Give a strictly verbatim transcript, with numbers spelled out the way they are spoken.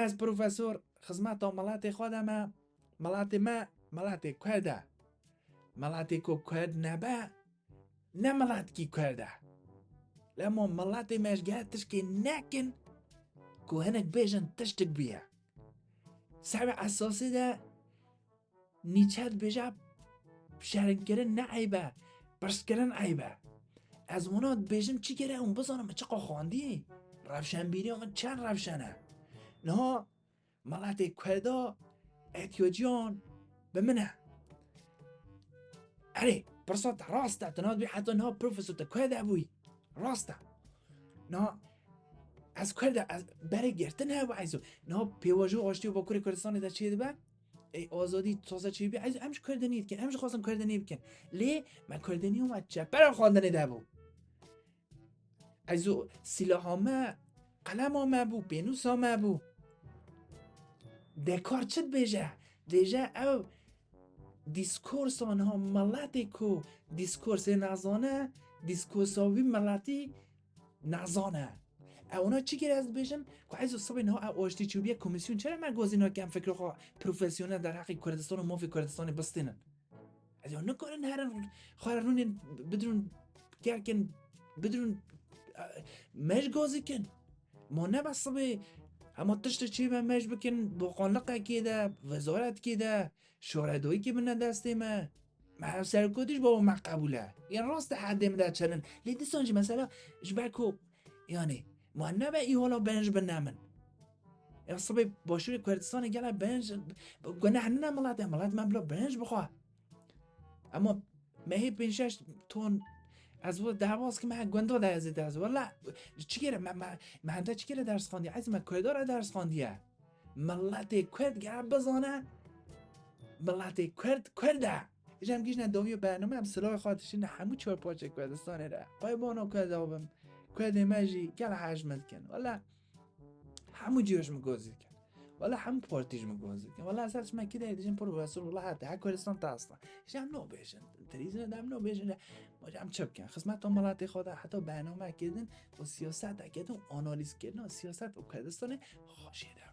Ez profesor xizmeta miletê xwe de me, miletê me, miletê Kurd e. Miletê ku Kurd nebe, ne miletkî Kurd e. Lema miletê me ji gel tişkê nekin ku hinek bêjin tiştik bûye. Sebê esasî de Nîçe dibêje, şerinkirin ne eyb e, pirskirin eyb e. Ez wana dibêjim çi gerek hûn bizanin min çiqa xwendî, rewşenbîriya min çend rewşen e. Niha miletê Kurda etiyaciyan bi min e. Erê, pirsa te rast e, tu nadibî heta niha profesor te Kurd hebûyî. Rast e. Niha ez Kurd e, ez berê girtin hebû eyzo. Niha pêvajoya aştî û Bakurê Kurdistanê de çê dibe, ey azadî taze çêbî, eyzo em ji Kurdanî dikin, em jî xwestin Kurdanî bikin. Lê me Kurdanî û me çepera xwendinê de bû. Eyzo sîlaha me, qelema me bû, pênûsa me bû. Dekar çi dibêje? Dibêje ew dîskorsa niha miletê ku dîskorsê nazane, dîskorsa wî miletî nazane. Ew ona çi kir ez dibêjim? Ku eyzo sibê niha ew aştî çûbûye komîsyon, çira me gozî nakin fikra xwe profesyonel derheqê Kurdistan û mafê Kurdistanê bistînin? Ez ya nikarin herin xwe re rûnên bidrûn kerkin, bidrûn, e, mej gozî kin. Ma nebe sibê hema tiştek çê me mej bikin, boqanliqekê de, wezaretkê de, şaredoyîkê bine destê me. Me ev serokotî ji bo me qebûl e. Yên rast e hedê min de çenin. Lê disan jî mesela ji ber ku, yanî, ma nebe îhola benj bine min. Ya sibê Başûrê Kurdistanê gele benj, guneh nine miletê, milet me bila benj bixwe. Ema mehê pênc şeş ton ez bo derbas kim, he gunda de ez ê ders. Wela çi kere me, me, me hemde çi kere ders xandiye? Ez me Kurda re ders xandiye. Miletê Kurd gere bizane, miletê Kurd, Kurd e. Îca em gihîştine dawiya bername, em silahê xwe dişîne hemû çar parçeyê Kurdistanê re. Qey bano Kurda bim, Kurdê me jî gel hej me dikin. Wela hemû cî ji min gozî dikin. Wela hemû partî ji min gozî dikin. Wela ez her çime kidayê dijîm pir wesûr, wela hete, her Kurdistan te asta. Îşte em nabêjin. Terîzine de em nabêjin. Baş em çi bikin? Xizmeta miletê xwe de heta bername kirin û siyaset kirin û analîz kirin û siyaset û Kurdistanê xweşê de.